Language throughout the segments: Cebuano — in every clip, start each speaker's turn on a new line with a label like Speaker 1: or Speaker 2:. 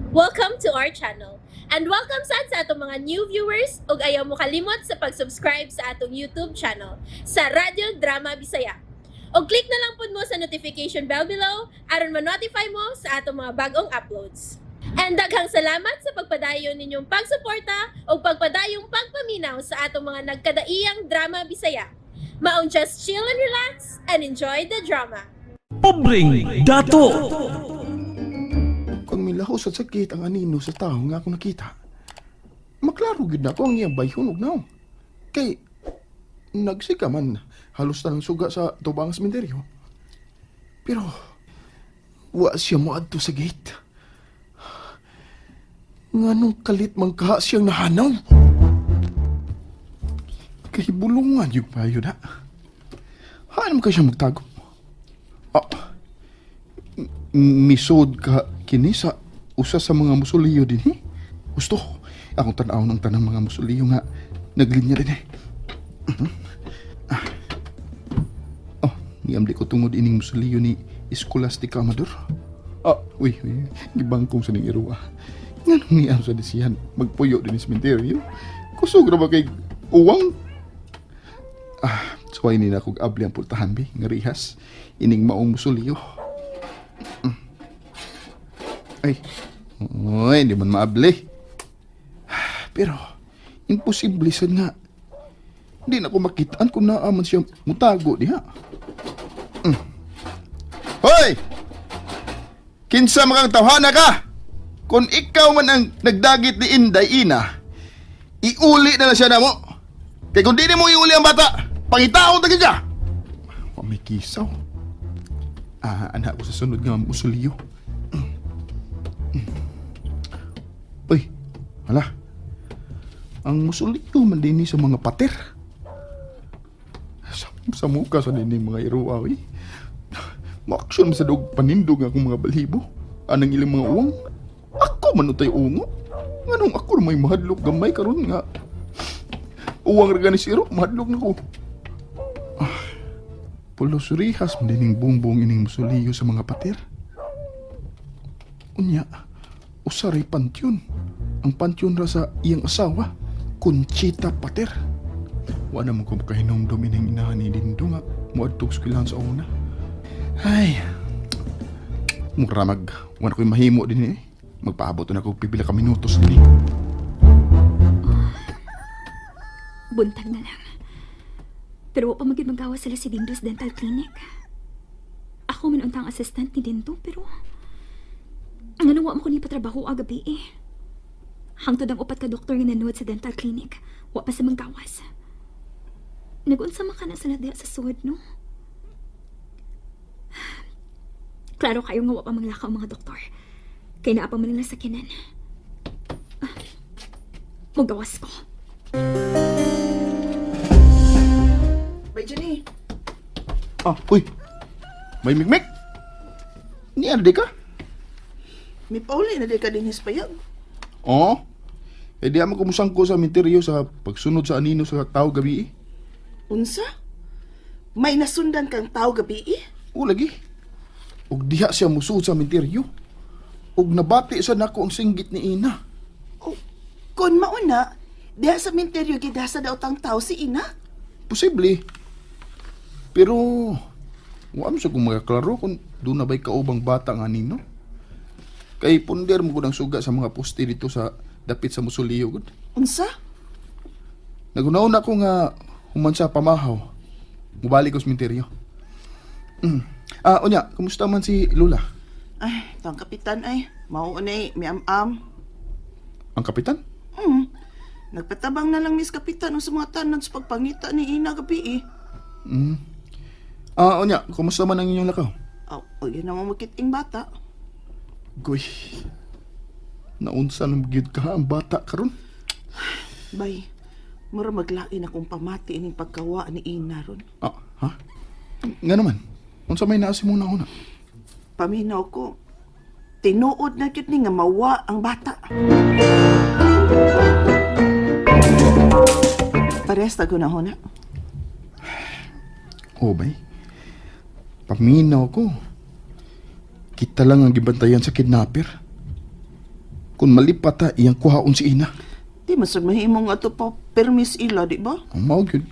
Speaker 1: Welcome to our channel. And welcome sad sa atong mga new viewers ug ayaw mo kalimot sa pag-subscribe sa atong YouTube channel sa Radyo Drama Bisaya. Og click na lang pud mo sa notification bell below aron ma-notify mo sa atong mga bagong uploads. And daghang salamat sa pagpadayon ninyong pagsuporta ug pagpadayong pagpaminaw sa atong mga nagkadaiyang drama Bisaya. Maong just chill and relax and enjoy the drama.
Speaker 2: Pobreng Dato.
Speaker 3: Kung milaho sa sakit ang anino sa tao nga akong nakita, maklaro gid na ko ang iyang bayhon og naong. Kay nagsika man halos tanang suga sa tubang sementeryo. Pero wa siya moadto sa gate. Nganong kalit man kaha siyang nahanaw? Kay bulungan yung payo na. Haan man kay siya magtago? Ah, misod ka kini sa usa sa mga musuliyo din eh. Gusto, akong tanaw ng tanang mga musuliyo nga naglinya din eh. Ah. Oh, niyam di ko tungod ining musuliyo ni Escolastica Amador. Ah, uy, uy, gibangkong sa ning iruwa. Nganong niyam sa disiyan, magpuyo din sa sementeryo. Kusog ra ba kay uwang? Ah, suway ni na kog abli ang pultahan bi, nga rihas, ining maong musuliyo. Ay, oy, di man maabli. Pero, imposible sad nga. Hindi na ko makitaan kung naa man siya mutago diha. Hoy! Kinsa man kang tawhana ka? Kung ikaw man ang nagdagit ni Inday Ina, iuli na lang siya namo. Kay kung di mo iuli ang bata, pangitaon ta gid ka. Wa may kisaw. Ah, anak ko sa sunod nga musuliyo. Uy, hala. Ang musuliyo man din ni sa mga pater. Sa muka sa din mga iruwa, uy. Maaksyon man sa dog panindog akong mga balhibo. Anang ilang mga uwang. Ako man utay ungo. Nganong ako na may mahadlok gamay karon nga. Uwang ra gani si iro, mahadlok na ko. Ah, pulos rihas man dining bumbong ining musuliyo sa mga pater. Unya, usaray pantyon. Ang pantyon ra sa iyang asawa, Conchita Pater. Wa naman ko makahinumdum ining inahan ni Dindo nga muadtog eskwelahan sa una. Ay, mura mag, wa na ko'y mahimo din eh. Magpaabot na ko pipila ka minutos din eh.
Speaker 4: Buntag na lang. Pero wa pa magid magawa sila si Dindo's Dental Clinic. Ako man unta ang assistant ni Dindo, pero ngano wa mo ko ni patrabaho agabi eh. Hangtod ang upat ka doktor nga nanood sa dental clinic, wa pa sa manggawas. Nagunsa man ka na sila diha sa suod, no? Klaro kayo nga wa pa manglakaw ang mga doktor. Kay naa pa man nila sa kinan. Ah, mugawas ko.
Speaker 5: Bay, Jenny.
Speaker 3: Ah, uy, may mikmik. Ni ano di ka?
Speaker 5: May pauli na di ka din hispayag.
Speaker 3: Oo. Eh di amo kumusang ko sa minteryo sa pagsunod sa anino sa tao gabi eh.
Speaker 5: Unsa? May nasundan kang tao gabi eh?
Speaker 3: O lagi. Og diha siya musuod sa minteryo. Og nabati sa nako ang singgit ni Ina.
Speaker 5: O, kun mauna, diha sa minteryo gidasa daw tang tao si Ina.
Speaker 3: Posible. Pero wa man sa kung makaklaro kung doon na ba'y kaubang bata nga nino. Kay punder mo gud ang suga sa mga poste dito sa dapit sa musuliyo gud.
Speaker 5: Unsa?
Speaker 3: Nagunaon ako nga human sa pamahaw. Mubalik ko sa minteryo. Ah, unya, kumusta man si Lula?
Speaker 5: Ay, tang kapitan ay, mauunay, may am-am.
Speaker 3: Ang kapitan?
Speaker 5: Nagpatabang na lang mis kapitan ang sa mga tanan sa pagpangita ni Ina gabi eh.
Speaker 3: Ah, unya, kumusta man ang inyong lakaw?
Speaker 5: Aw, oh, yun naman makiting bata.
Speaker 3: Goy. Naunsa nang gyud ka ang bata karon?
Speaker 5: Bay, mura maglain akong pamati ining pagkawa ni Ina ron.
Speaker 3: Ah, ha? Nga naman. Unsa may naasi mo na una?
Speaker 5: Paminaw ko, tinuod na gyud ni nga mawa ang bata. Parehas ta gunahon na.
Speaker 3: Oh, bay. Paminaw ko. Kita lang ang gibantayan sa kidnapper. Kung malipat ta, iyang kuhaon si Ina.
Speaker 5: Di man sad mahimo nga ato pa permis ila, di ba?
Speaker 3: Ang mao gyud.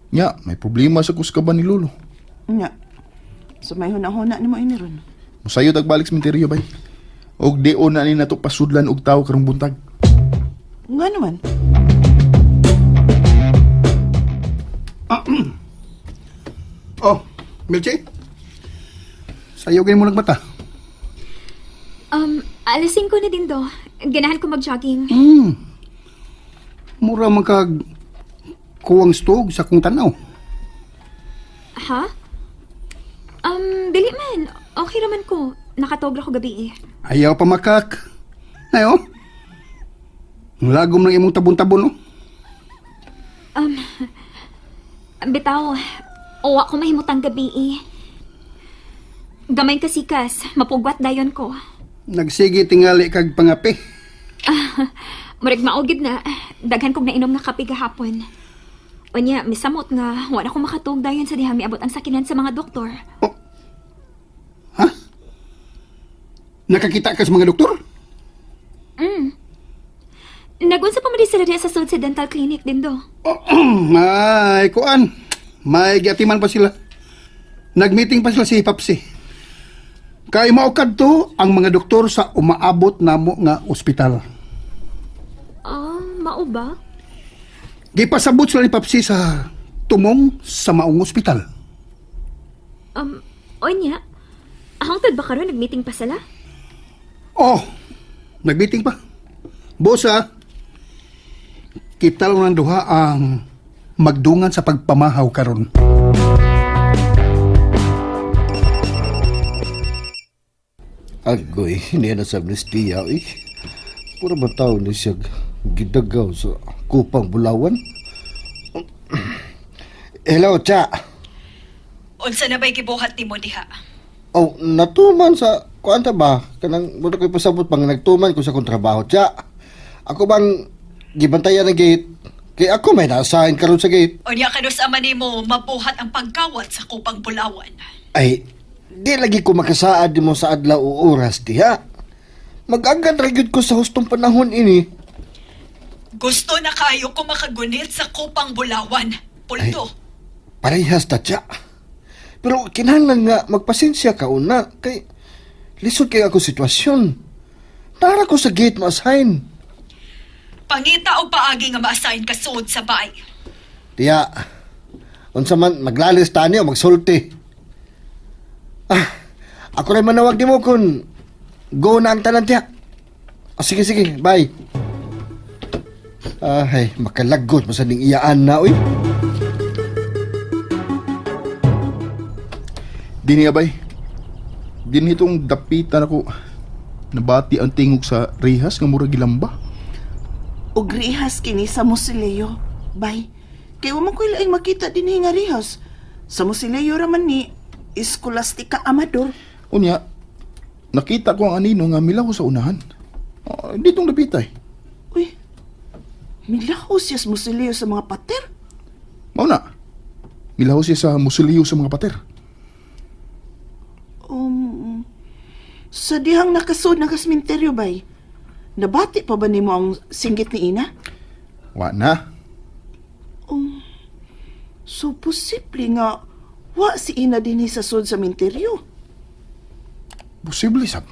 Speaker 3: Nya, may problema sa kuskaban ni Lolo.
Speaker 5: Nya. So may huna-huna nimo ini ron.
Speaker 3: Musayo tagbalik sa menteryo bay. Og di na ni nato pasudlan og tawo karong buntag.
Speaker 5: Nga naman.
Speaker 6: Oh, Milche. Sayo gani mo nagbata.
Speaker 4: Alas 5 na din do. Ganahan ko mag-jogging.
Speaker 6: Mura man kag kuwang stog sa kong tanaw.
Speaker 4: Ha? Dili man. Okay raman ko. Nakatog ra ko gabi eh.
Speaker 6: Ayaw pa makak. Ayo. Ang lagom ng imong tabon-tabon, oh.
Speaker 4: Bitaw, owa ko mahimutang gabi eh. Gamay kasikas, mapugwat dayon ko.
Speaker 6: Nagsige tingali kag pangape.
Speaker 4: Murag maugid na, daghan kog nainom nga kape gahapon. Unya, misamot nga, wala ko makatuog dayon sa diha miabot ang sakinan sa mga doktor.
Speaker 6: Ha? Nakakita ka sa mga doktor?
Speaker 4: Nagunsa pa man di sila diha sa sulod sa dental clinic din do.
Speaker 6: Oh, may kuan. May giatiman pa sila. Nagmeeting pa sila si Papsi. Kay mao kadto ang mga doktor sa umaabot namo nga ospital.
Speaker 4: Ah, mao ba?
Speaker 6: Gipasabot sila ni Papsi sa tumong sa maong ospital.
Speaker 4: Unya, hangtod ba karon nagmeeting pa sila?
Speaker 6: Oh, nagmeeting pa. Bosa, kita lang ng duha ang magdungan sa pagpamahaw karon.
Speaker 7: Agoy, hindi na sa amnestiya, eh. Pura ba tao ni siya gidagaw sa kupang bulawan? Hello, cha.
Speaker 8: Unsa na ba'y gibuhat nimo diha?
Speaker 7: Oh, natuman sa kuan ta ba? Kanang mo ko'y pasabot pang nagtuman ko sa akong trabaho, cha. Ako bang gibantayan ang gate? Kay ako may naasahin karon sa gate.
Speaker 8: Unya kanus ama nimo mabuhat ang pagkawat sa kupang bulawan.
Speaker 7: Ay, di lagi ko makasaad mo sa adlaw o oras diha. Mag-agad ra gyud ko sa hustong panahon ini.
Speaker 8: Gusto na kayo ko makagunit sa kupang bulawan. Pulto.
Speaker 7: Parehas ta siya. Pero kinahanglan nga magpasensya ka una kay lisod kay ako sitwasyon. Tara ko sa gate ma-assign.
Speaker 8: Pangita og paagi nga ma-assign ka suod sa bay.
Speaker 7: Tiya, unsa man maglalis tani o magsulti. Ah, ako rin manawag nimo kun go na ang tanan tiya. Ah, sige sige, bye. Ay, makalagot mo sa ning iyaan na oy.
Speaker 3: Dini abay. Dinhi tong dapitan ako. Nabati ang tingog sa rehas nga mura gilamba.
Speaker 5: Og rihas kini sa musileo. Bay. Kay wa man ko'y laing makita dinhi nga rihas. Sa musileo ra man ni Escolastica Amador.
Speaker 3: Unya, nakita ko ang anino nga milaw sa unahan. Ah, ditong dapitay.
Speaker 5: Uy. Milaho siya sa musileo sa mga pater.
Speaker 3: Mao na. Milaw siya sa musuliyo sa mga pater.
Speaker 5: Sa dihang nakasud ng kasminteryo bay. Nabati pa ba nimo ang singgit ni Ina?
Speaker 3: Wa na.
Speaker 5: So posible nga wa si Ina dinhi sa sud sa minteryo.
Speaker 3: Posible sab.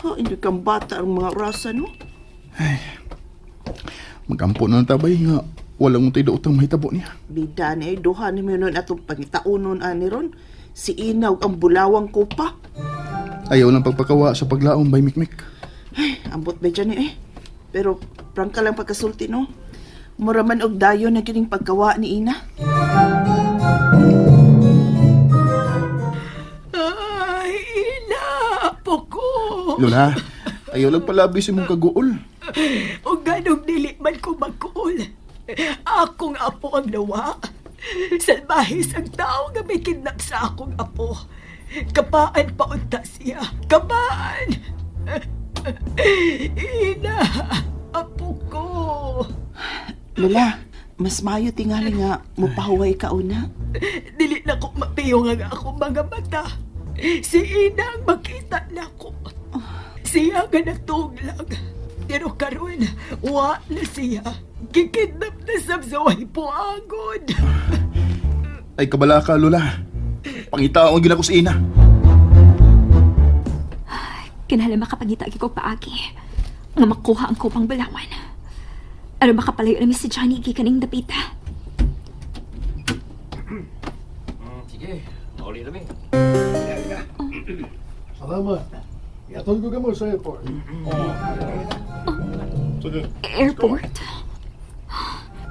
Speaker 5: Ha, hindi kang bata ang mga rasa no.
Speaker 3: Magampo na lang tabay nga walang untay daotang mahitabo niya.
Speaker 5: Bida ni ay duha ni nun atong pangitaunon ani ron. Si Ina ug ang bulawang kupa.
Speaker 3: Ayaw lang pagpakawa sa paglaom bay mikmik.
Speaker 5: Ay, ambot ba dyan eh. Pero prangka lang pagkasulti no. Mura man og dayon na kining pagkawa ni Ina.
Speaker 8: Ay, ina, apo ko.
Speaker 3: Lola, ayaw lang palabi sa mong kaguol.
Speaker 8: O ganong dili man ko magkuol. Akong apo ang nawa. Salbahis ang tao nga may kidnap sa akong apo. Kapaan pa unta siya. Kapaan! Ina, apo ko.
Speaker 5: Lola, mas maayo tingali nga mupahuway ka una.
Speaker 8: Dili na ko mapiyong ang akong mga mata. Si Ina ang makita na ko. Si Siya nga natuglag. Pero karon, wa na siya. Gikidnap na sab sa way puagod.
Speaker 3: Ay kabala ka, Lola. Pangitaon gyud ako sa ina.
Speaker 4: Kinahanglan makapangita gyud kog paagi nga makuha ang kupang bulawan. Aron makapalayo na mi si Johnny gikan ning dapita.
Speaker 2: Sige, mauli na mi.
Speaker 6: Salamat. Iatol ko kamo sa airport.
Speaker 4: Airport?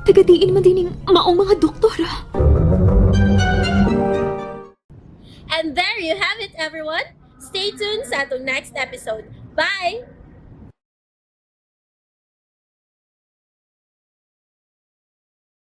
Speaker 4: Tagadiin man din ning maong mga doktor. Ah.
Speaker 1: And there you have it, everyone. Stay tuned sa atong next episode. Bye!